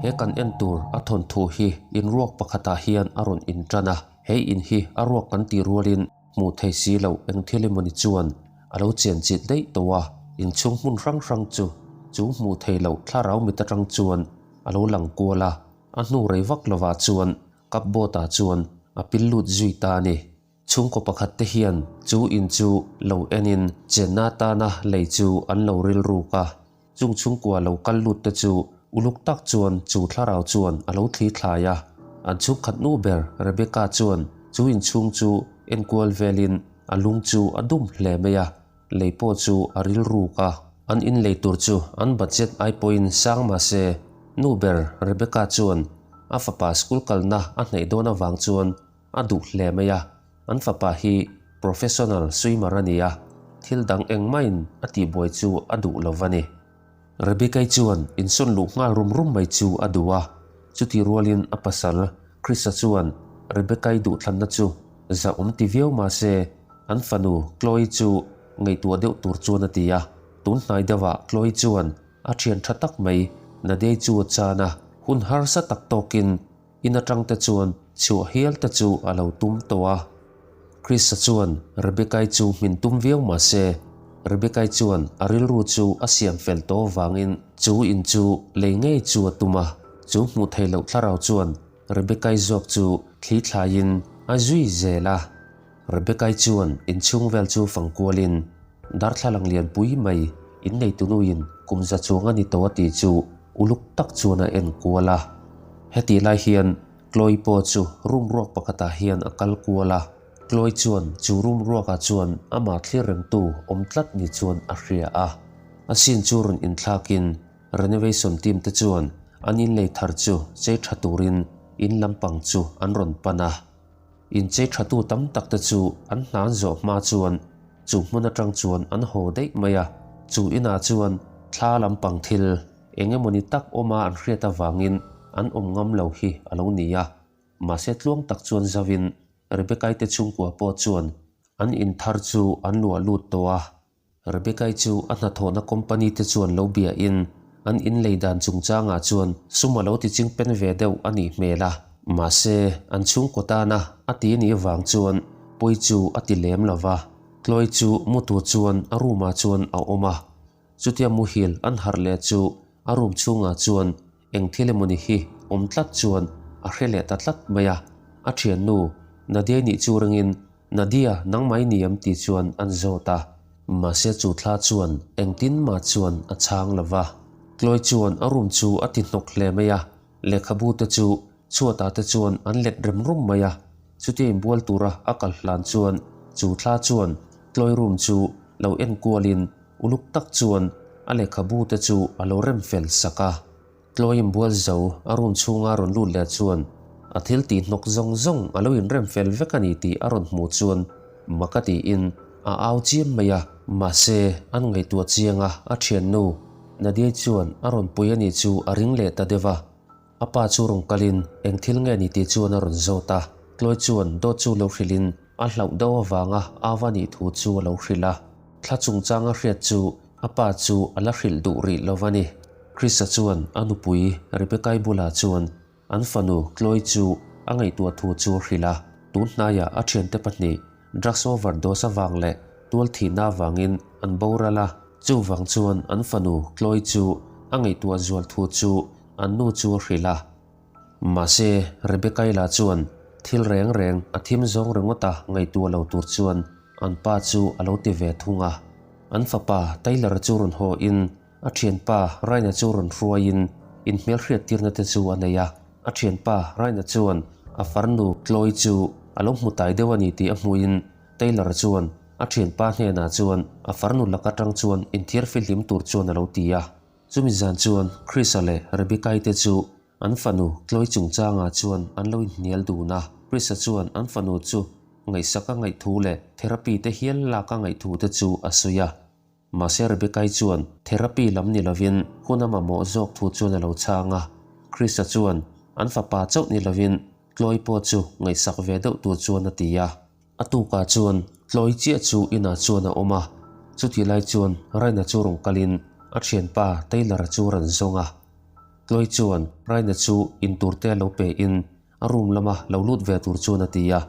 He kan en tur a thawnthu hi in ruak pakhatah hian a rawn in tan a, he in hi a ruak kan tih rualin hmuh thei si loh eng thil emawni chuan a lo chen chilh daih tawh a, inchhung hmun hrang hrang chu chu hmuh thei loh thlarau mit atang chuan a lo lang kual a, a hnu rei vak lovah chuan cupboard ah chuan a pil lut zui ta a ni. Chhungkaw pakhat te hian chu in chu lo enin chenna atana lei chu an lo rilruk a, chung chhungkua lo kal lut te chu uluk tak chuan chu thlarau chuan a lo thli thlai a. An chhungkhat nu ber Rebecca chuan chu inchhung chu enkual velin a lung chu a dum hle mai a, lei pawh chu a rilruk a. An inlei tur chu an budget ai pawhin sang mah se, nu ber Rebecca chuan a fapa school kalna a hnaih dawn avang chuan A duh hle mai a, an fapa hi professional swimmer a ni a, thil dang engmahin a tihbuai chu a duh lo va ni. Rebecca-i chuan insawn luh nghal rum rum mai chu a duh a, chutih rualin a pasal Chris-a chuan Rebecca-i duhthlanna chu zahawm ti viau mah se, an fanu Chloe chu ngaihtuah deuh tur chuan a ti a. Tun hnai deuhah Chloe chuan a thian tha tak mai Nadei chu a chan a, hun harsa tak tawkin In atang te chuan chhuah hial te chu a lo tum tawh a. Krista chuan Rebecca-i chu hmin tum viau mah se, Rebecca-i chuan a rilru chu a siam fel tawh avangin chu in chu lei ngei chu a tum a. Chu hmuh theih loh thlarau chuan Rebecca-i zawk chu thli thlaiin a zui zel a. Rebecca-i chuan inchhung vel chu fang kualin darthlalang lian pui mai inneitu-nuin kum za chuang a ni tawh a tih chu uluk tak chuan a en kual a. Hetih lai hian Chloe pawh chu room ruak pakhatah hian a kal kual a. Chloe chuan chu room ruakah chuan amah thlir rengtu awm tlat ni chuan a hria a. A scene chu rawn inthlakin renovation team te chuan an inlei thar chu chei tha turin in lampang chu an rawn pan a. Inchei thatu tam tak te chu an hnan zawh hma chuan chu hmun atang chuan an haw daih mai a, chu inah chuan thla lampang thil eng emawni tak awma an hriat avangin an awm ngam lo hi a lo ni a. Mahse tluang tak chuan zauvin Rebecca-i te chhungkua pawh chuan an in thar chu an luah lut tawh a. Rebecca-i chu a hnathawhna company te chuan lo bia in an in lei dan chungchangah chuan sum a lo ti ching pen ve deuh a nih hmel a, mahse an chhungkaw tana a ti nih vang chuan pawi chu a ti lem lo va. Chloe chu mu tur chuan a room ah chuan a awm a, chutia muhil an harh leh chu a room chhungah chuan eng thil emawni hi awm tlat chuan a hre leh ta tlat mai a, a thiannu Nadia-i nih chu ringin Nadia, nangmah i ni em tih chuan an zawt a. Mahse chu thla chuan engtin mah chuan a chhang lo va. Chloe chuan a room chu a ti hnawk hle mai a, lehkhabu te chu chhuatah te chuan an let rem rum mai a. Chutia inbual tura a kal hlan chuan chu thla chuan Chloe room chu lo en kualin uluk tak chuan a lehkhabu te chu a lo rem fel sak a. Chloe inbual zo a room chhunga rawn lut leh chuan a thil tih hnawk zawng zawng a lo inrem fel vek a ni tih a rawn hmuh chuan mak a tiin a au chiam mai a. Mahse, an ngaihtuah chiang a, a thiannu Nadia chuan a rawn pui a nih chu a ring leh ta deuh a. A pa chu rawn kalin eng thil nge ni tih chuan a rawn zawt a. Chloe chuan dawt chu lo hrilhin a hlauh deuh avanga au a nih thu chu a lo hrilh a. Thla chungchanga hriat chu a pa chu a la hrilh duh rih lo va ni. Krista chuan a nupui Rebecca-i bulah chuan an fanu Chloe chu a ngaihtuah thu chu a hrilh a. Tun hnaiah a thiante pahnih drugs overdose avang leh tual thihna avangin an boral a. Chuvang chuan an fanu Chloe chu a ngaihtuah zual thu chu an nu chu a hrilh a. Mahse, Rebecca-i lah chuan thil reng reng a thim zawng ringawta ngaihtuah lo tur chuan an pa chu a lo ti ve thung a. An fapa Tyler-a chu rawn haw in a thianpa Ryan-a chu rawn hruaiin inhmelhriattirna te chu a nei a. A thianpa Ryan-a chuan a farnu Chloe chu a lo hmu tai deuh a ni tih a hmuhin Taylor-a chuan a thianpa hnenah chuan a farnu lak atang chuan inthiarfihlim tur chuan a lo ti a. Chumi zan chuan Chris-a leh Rebecca-i te chu an fanu Chloe chungchangah chuan an lo inhnial dun a. Chris-a chuan an fanu chu ngaihsak a ngaih thu leh therapy te hial lak a ngaih thu te chu a sawi a. Mahse Rebecca-i chuan therapy lam ni lovin hun a mamawh zawk thu chuan a lo chhang a. Chris-a chuan an fapa chauh ni lovin Chloe pawh chu ngaihsak ve deuh tur chuan a ti a. A tukah chuan Chloe chiah chu inah chuan a awm a, chutih lai chuan Raina chu rawn kalin a thianpa Taylor-a chu rawn zawng a. Chloe chuan Raina chu intur te lo pe in a room lama lo lut ve tur chuan a ti a.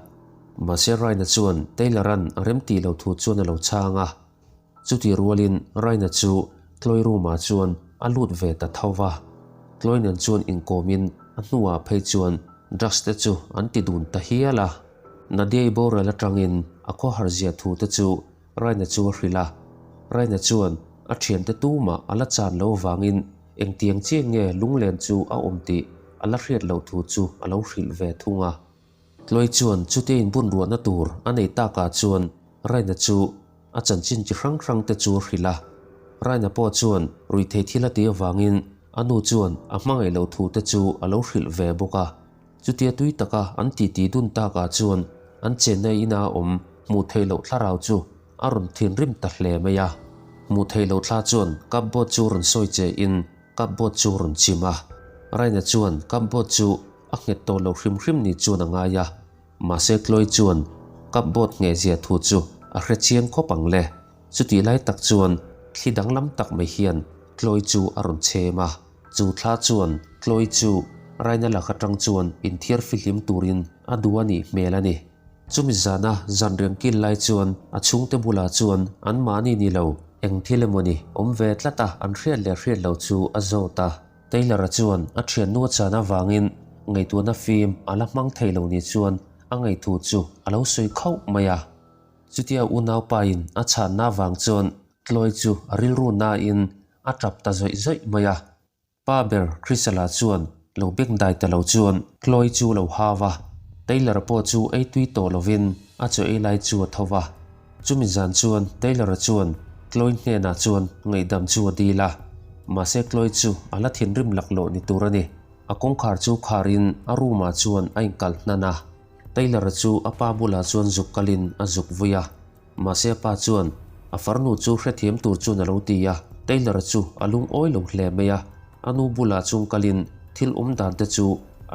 Mahse Raina chuan Taylor-a'n a remtih lo thu chuan a lo chhang a. Chutih rualin Raina chu Chloe room-ah chuan a lut ve ta tho va. Chloe nen chuan inkawmin a hnuah phei chuan drugs te chu an ti dun ta hial a. Nadia-i boral atangin a khawhar zia thu te chu Raina chu a hrilh a. Raina chuan a thiante tumah a la chan lo vangin engtiang chiah nge lunglen chu a awm tih a la hriat loh thu chu a lo hrilh ve thung a. Chloe chuan chutia inbun ruahna tur a nei takah chuan Raina chu a chanchin chi hrang hrang te chu a hrilh a. Raina pawh chuan ruihtheih thil a tih avangin a nu chuan a hmangaih loh thu te chu a lo hrilh ve bawk a. Chutia tui taka an titi dun takah chuan an chenna ina awm hmuh theih loh thlarau chu a rawn thinrim ta hle mai a. Hmuh theih loh thla chuan cupboard chu rawn sawi che in cupboard chu rawn chim a. Raina chuan cupboard chu a nghet tawh lo hrim hrim ni chuan a ngai a. Mahse Chloe chuan cupboard ngheh zia thu chu a hre chiang khawp ang le. Chutih lai tak chuan thli danglam tak mai hian Chloe chu a rawn chhem a. Chu thla chuan Chloe chu Raina lak atang chuan inthiar fihlim turin a duh a nih hmel a ni. Chumi zana zanriang kil lai chuan a chhungte bulah chuan anmahni ni lo, eng thil emaw ni awm ve tlat a an hriat leh hriat lo chu a zawt a. Taylor-a chuan a thiannu a chan avangin ngaihtuahna fim a la hmang thei lo ni chuan a ngaihthu chu a lo sawi khauh mai a. Chutia unaupain a chhanna avang chuan Chloe chu a rilru nain a tap ta zawih zawih mai a. Pa ber Chrysala chuan lo beng dai ta lo chuan Chloe chu lo hau a, Taylor-a pawh chu ei tui tawh lovin a chaw ei lai chu a tho va. Chumi zan chuan Taylor-a chuan Chloe hnenah chuan ngaihdam chu a dil a, mahse Chloe chu a la thinrim laklawh ni tur a ni. A kawngkhar chu kharin a room-ah chuan a inkal hnan a. Taylor-a chu a pa bulah chuan zuk kalin a zuk vui a. Mahse a pa chuan a farnu chu hrethiam tur chuan a lo ti a, Taylor-a chu a lungawi lo hle mai a, a nu bulah chung kalin thil awm dan te chu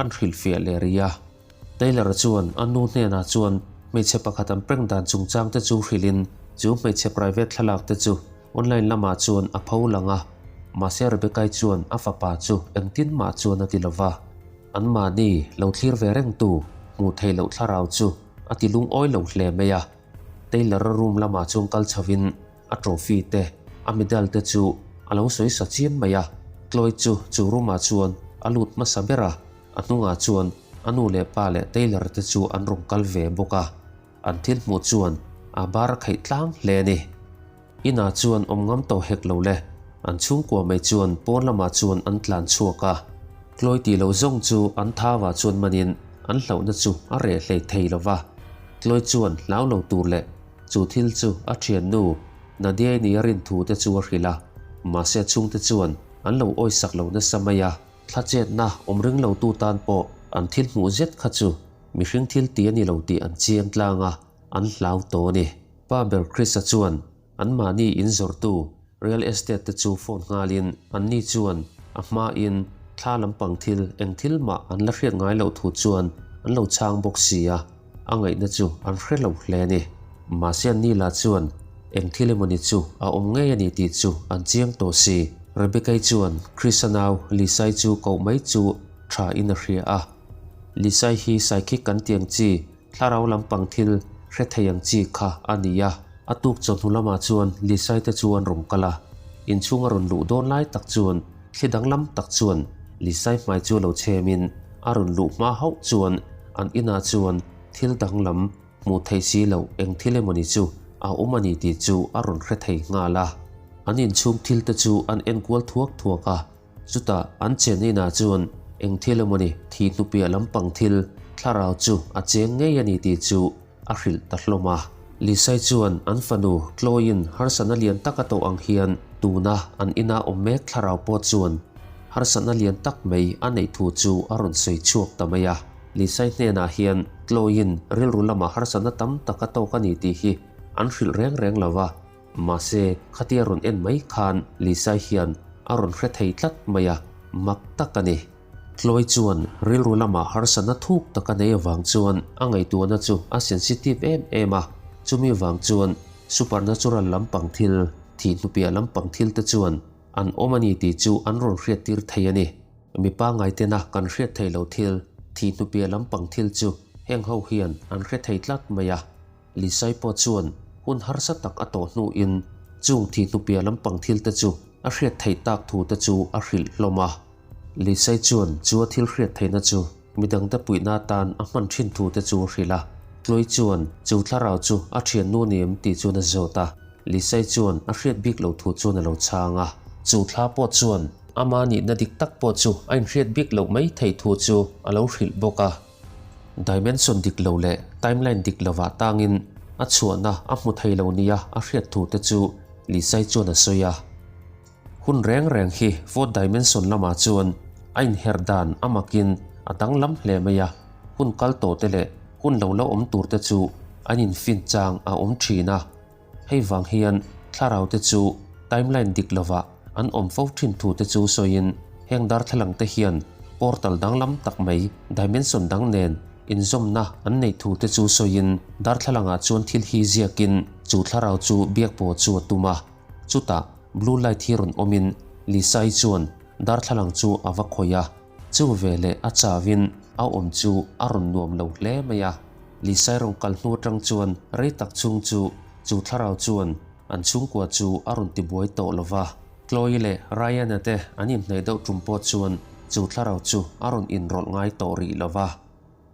an hrilhfiah leh rih a. Taylor-a chuan a nu hnenah chuan hmeichhe pakhat an prank dan chungchang te chu hrilhin chu hmeichhe private thlalak te chu online lamah chuan a pho lang a, mahse Rebecca-i chuan a fapa chu engtin mah chuan a ti lova. Anmahni lo thlir ve rengtu hmuh theih loh thlarau chu a ti lungawi lo hle mai a. Taylor-a room lamah chuan kal chhovin a trophy te, a medal te chu a lo sawi sa chiam mai a. Chloe chu chu room-ah chuan a lut hmasa ber a, a hnungah chuan a nu leh pa leh Taylor te chu an rawn kal ve bawk a. An thil hmuh chuan a bar a kheih tlang hle a ni. Inah chuan awm ngam tawh hek lo le. An chhungkua mai chuan pawn lamah chuan an tlan chhuak a. Chloe tih loh zawng chu an thauah chuan manin an hlauhna chu a reh hlei thei lo va. Chloe chuan hlau lo tur leh chu thil chu a thiannu Nadia-i nia rin thu te chu a hrilh a. Mahse a chhungte chuan an lo awisak lo nasa mai a. Thla chetna awm ring lo tu tan pawh an thil hmuh zet kha chu mihring thil ti a ni lo tih an chiang tlang a, an hlau tawh a ni. Pa ber Chris-a chuan anmahni in zawrhtu real estate te chu phone nghalin anni chuan a hmain thla lampang thil eng thil mah an la hriat ngai loh thu chuan an lo chhang bawk si a, a ngaihna chu an hre lo hle a ni. Mahse anni lah chuan eng thil emawni chu a awm ngei a ni tih chu an chiang tawh si. Rebecca-i chuan Chris-a nau Lisa-i chu koh mai chu tha in a hria a. Lisa-i hi psychic kan tiang chi Thlarau lampang thil hre thei ang chi kha a ni a. A tuk chawhnu lamah chuan Lisai te chu an rawn kal a. Inchhung a rawn luh dawn lai tak chuan thli danglam tak chuan Lisai hmai chu lo chhemin a rawn luh hma hauh chuan an inah chuan thil danglam hmuh theih si loh eng thil emawni chu a awm a ni tih chu a rawn hre thei nghal a. An inchhung thil te chu an enkual thuak thuak a. Chutah an chen inah chuan eng thil emawni thih hnupiah lampang thil thlarau chu a cheng ngei a ni tih chu a hrilh ta hlawm a. Lisai chuan an fanu Chloe-in harsatna lian tak a tawh ang hian tuna an ina awm mek thlarau pawh chuan harsatna lian tak mai a neih thu chu a rawn sawi chhuak ta mai a. Lisai hnenah hian Chloe-in rilru lamah harsatna tam tak a tawk a ni tih hi an hrilh reng reng lo va. Mahse, khatia rawn en mai khan Lisa hian a rawn hre thei tlat mai a, mak tak a ni. Chloe chuan rilru lamah harsatna thuk tak a nei avang chuan a ngaihtuahna chu a sensitive em em a, chumi vang chuan supernatural lampang thil, thih hnupiah lampang thil te chuan an awm a ni tih chu an rawn hriattir thei a ni. Mi pangngai tena kan hriat thei lo thil, thih hnupia lampang thil chu heng ho hian an hre thei tlat mai a. Lisai pawh chuan hun harsa tak a tawh hnuin chung thih hnupia lampang thil te chu a hriat theih tak thu te chu a hrilh hlawm a. Lisai chuan chu a thil hriat theihna chu midangte puihna atan a hman thin thu te chu a hrilh a. Chloe chuan chu thlarau chu a thiannu ni em tih chuan a zawt a. Lisai chuan a hriat bik loh thu chuan a lo chhang a. Chu thla pawh chuan ama nihna dik tak pawh chu a inhriat bik loh mai theih thu chu a lo hrilh bawk a. Dimension dik lo leh timeline dik lovah tangin a chhuahna a hmu thei lo nia a hriat thu te chu Lisai chuan a sawi a. Hun reng reng hi fourth dimension lamah chuan a inher dan a makin a danglam hle mai a, hun kal tawh te leh hun lo la awm tur te chu an infin chang a awm thin a. Hei vang hian thlarau te chu timeline dik lovah an awm fo thin thu te chu sawiin heng darthlalang te hian portal danglam tak mai dimension dang nen inzawmna an neih thu te chu sawiin darthlalangah chuan thil hi ziakin chu thlarau chu biak pawh chu a tum a. Chutah blue light hi rawn awmin Lisa-i chuan darthlalang chu a va khawih a, chu veleh a chauin a awm chu a rawn nuam lo hle mai a. Lisa-i rawn kal hnu atang chuan rei tak chhung chu chu thlarau chuan an chhungkua chu a rawn tibuai tawh lo va. Chloe leh Ryan-a te an inhnaih deuh tum pawh chuan chu thlarau chu a rawn inrawlh ngai tawh rih lo va.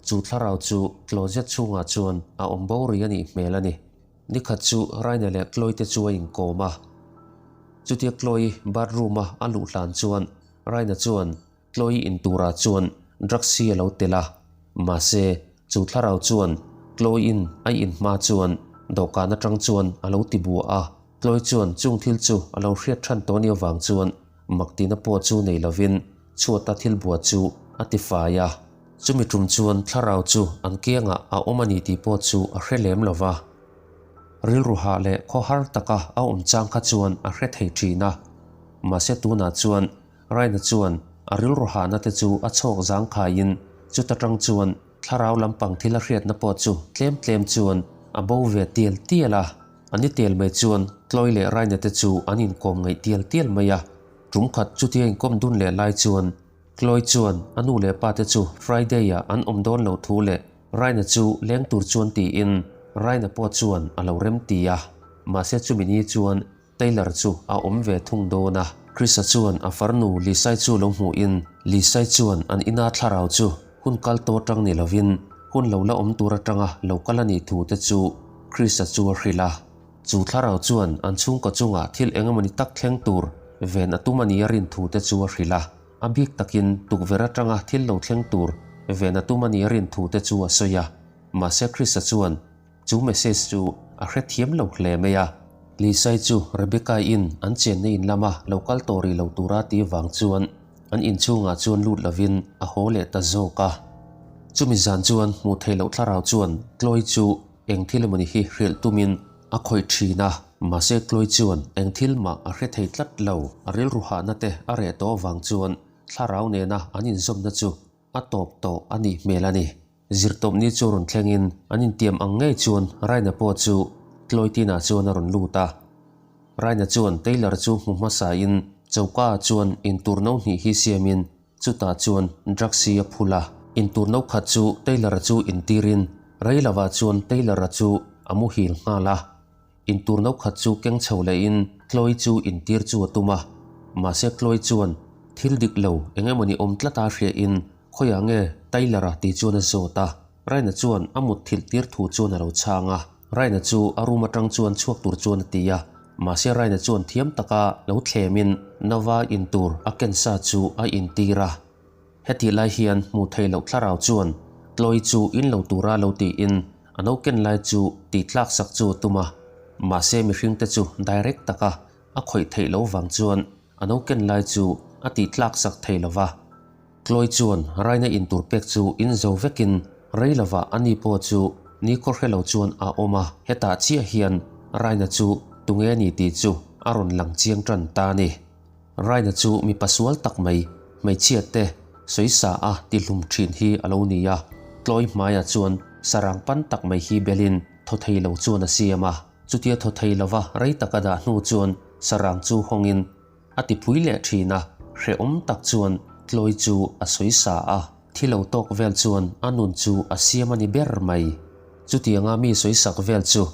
Chu thlarau chu closet chhungah chuan a awm bo rih a nih hmel a ni. Nikhat chu Raina leh Chloe te chu a inkawm a. Chutia Chloe bathroom a a luh hlan chuan Raina chuan Chloe in turah chuan drugs hi a lo tel a. Mahse, chu thlarau chuan Chloe in a in hma chuan dawhkan atang chuan a lo ti buah a. Chloe chuan chung thil chu a lo hriat than tawh ni avang chuan maktina pawh chu nei lovin chhuata thil bua chu a ti fai a. Chumi tum chuan thlarau chu an kiangah a awm a ni tih pawh chu a hre lem lo va. Rilru hah leh khawhar taka a awm chang kha chuan a hre thei thin a. Mahse tunah chuan Raina chuan a rilru hahna te chu a chhawk zangkhaiin chuta tang chuan thlarau lampang thil a hriatna pawh chu tlem tlem chuan a bo ve tial tial a. A ni tel mai chuan Chloe leh Raina te chu an inkawm ngaih tial tial mai a. Tum khat chutia inkawm dun leh lai chuan Chloe chuan a nu leh pa te chu Friday-ah an awm dawn lo thu leh Raina chu leng tur chuan tiin Raina pawh chuan a lo rem ti a. Mahse chumi ni chuan Taylor chu a awm ve thung dawn a. Chris-a chuan a farnu Lisai chu lo hmuhin Lisai chuan an ina thlarau chu hun kal tawh atang ni lovin hun lo la awm tur atanga lo kal a nih thu te chu Chris-a chu a hrilh a. Chu thlarau chuan an chhungkaw chungah thil eng emawni tak thleng tur ven a tum a nia rin thu te chu a hrilh a. A bik takin tukverh atanga thil lo thleng tur ven a tum a nia rin thu te chu a sawi a. Mahse Chris-a chuan chu message chu a hrethiam lo hle mai a. Lisai chu Rebecca-in an chenna in lama lo kal tawh rih lo tura tih vang chuan an inchhungah chuan lut lovin a haw leh ta zawk a. Chumi zan chuan hmuh theih loh thlarau chuan Chloe chu Eng thil emawni hi hrilh tumin a khawih thin a, mahse Chloe chuan eng thil mah a hre thei tlat lo. A rilru hahna te a reh tawh avang chuan thlarau nena an inzawmna chu a tawp tawh a nih hmel a ni. Zirtawpni chu rawn thlengin an intiam ang ngei chuan Raina pawh chu Chloe tinah chuan a rawn lut a. Raina chuan Taylor chu hmu hmasain choka ah chuan intur no hnih hi siamin Chutah chuan drugs hi a phul a, intur no khat chu Taylor-a chu intirin rei lovah chuan Taylor-a chu a muhil nghal a. Intur no khat chu keng chho lehin Chloe chu intir chu a tum a, mahse Chloe chuan thil dik lo eng emawni awm tlata hriahin khawiah nge Taylor-a tih chuan a zawt a. Raina chuan a mut thilh tir thu chuan a lo chhang a. Raina chu a room atang chuan chhuak tur chuan a ti a, mahse Raina chuan thiam taka lo thlemin Nova in tur a ken sa chu a intir a. Hetih lai hian hmuh theih loh thlarau chuan Chloe chu in lo tura lo tiin a no ken lai chu tih tlak sak chu a tum a, mahse mihring te chu direct taka a khawih theih loh vang chuan a no ken lai chu a tih tlak sak thei lo va. Chloe chuan Raina in tur pek chu in zo vekin rei lovah a ni pawh chu ni khaw hre lo chuan a awm a, hetah chiah hian Raina chu tunge ni tih chu a rawn lang chiang tan ta a ni. Raina chu mipa sual tak mai, hmeichhia te sawisa a tihlum thin hi a lo ni a, Chloe hmaiah chuan sarang pan tak mai hi belin thaw thei lo chuan a siam a, chutia thaw thei lova rei tak a dah hnu chuan sarang chu hawngin A ti pui leh thin a, hrehawm tak chuan Chloe chu a sawi sa a, thi lo tawk vel chuan a nun chu a siam a ni ber mai. Chutianga mi sawi sak vel chu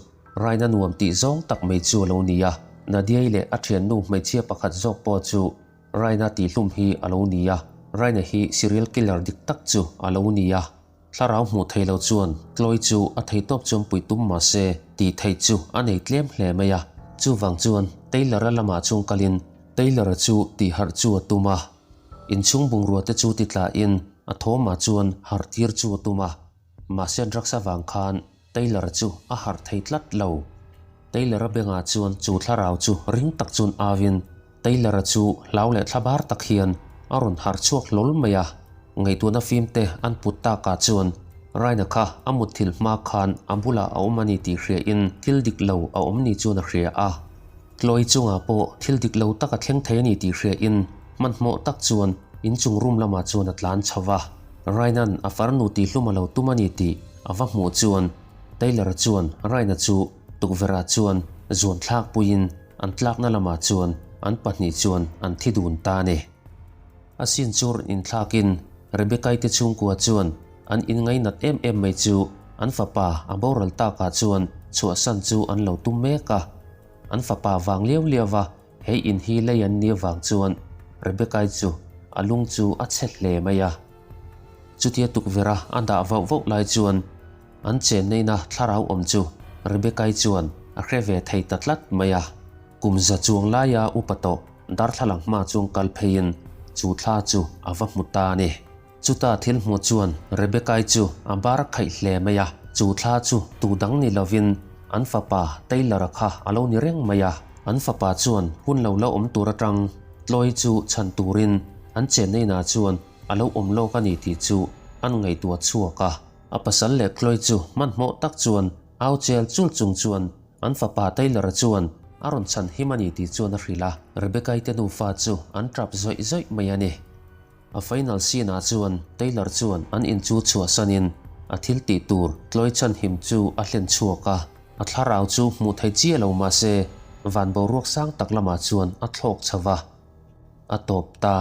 Ryan-a nuam tih zawng tak mai chu a lo ni a, Nadia-i leh a thiannu hmeichhia pakhat zawk pawh chu Ryan-a tihhlum hi a lo ni a, Ryan-a hi serial killer dik tak chu a lo ni a. Thlarau hmuh thei lo chuan Chloe chu a theitawp chuan pui tum mah se tih theih chu a nei tlem hle mai a. Chuvang chuan Taylor-a lamah chuan kalin Taylor-a chu tih harh chu a tum a. Inchhung bungrua te chu ti tlahin a thawmah chuan harh tir chu a tum a. Mahse drugs avang khan Taylor-a chu a harh thei tlat lo. Taylor-a bengah chuan chu thlarau chu ring tak chuan auin Taylor-a chu hlau leh thlabar tak hian a rawn harh chhuak hlawl mai a. Ngaihtuahna fim te an put takah chuan Ryan-a kha a mutthilh hma khan a bulah a awm a ni tih hriain thil dik lo a awm ni chuan a hria a. Chloe chungah pawh thil dik lo tak a thleng thei a ni tih hriain hmanhmawh tak chuan inchung room lamah chuan a tlan chho va. Ryan-a'n a farnu tihhlum a lo tum a ni tih a va hmuh chuan Taylor-a chuan Ryan-a chu tukverhah chuan zuan thlak puiin an tlakna lamah chuan an pahnih chuan an thi dun ta a ni. A sin chu rawn inthlakin Rebecca-i te chhungkua chuan an inngainat em em mai chu an fapa a boral takah chuan chhuahsan chu an lo tum mek a. An fapa vang liau liau va he in hi lei an nih avang chuan Rebecca-i chu a lung chu a chhe hle mai a. Chutia tukverha a dah vauh vauh lai chuan an chenneina thlarau awm chu Rebecca-i chuan a hre ve thei ta tlat mai a. Kum za chuang laia upa tawh darthlalang hma chuan kal pheiin chu thla chu a va hmu ta a ni. Chuta thil hmuh chuan Rebecca-i chu a bar khaih hle mai a, chu thla chu tu dang ni lovin an fapa Taylor-a kha a lo ni reng mai a. An fapa chuan hun lo la awm tur atang Chloe chu chhan turin an chenna inah chuan a lo awm lawk a ni tih chu an ngaihtuah chhuak a. A pasal leh Chloe chu hmanhmawh tak chuan au chel chul chung chuan an fapa Taylor-a chuan a rawn chhan him a ni tih chuan a hrilh a. Rebecca-i te nufa chu an tap zawih zawih mai a ni. A final scene ah chuan Taylor chuan an in chu chhuahsanin a thil tih tur Chloe chhanhim chu a hlen chhuak a, a thlarau chu hmuh thei chiah lo mahse van boruak sang tak lamah chuan a thlawk chho va, a tawp ta.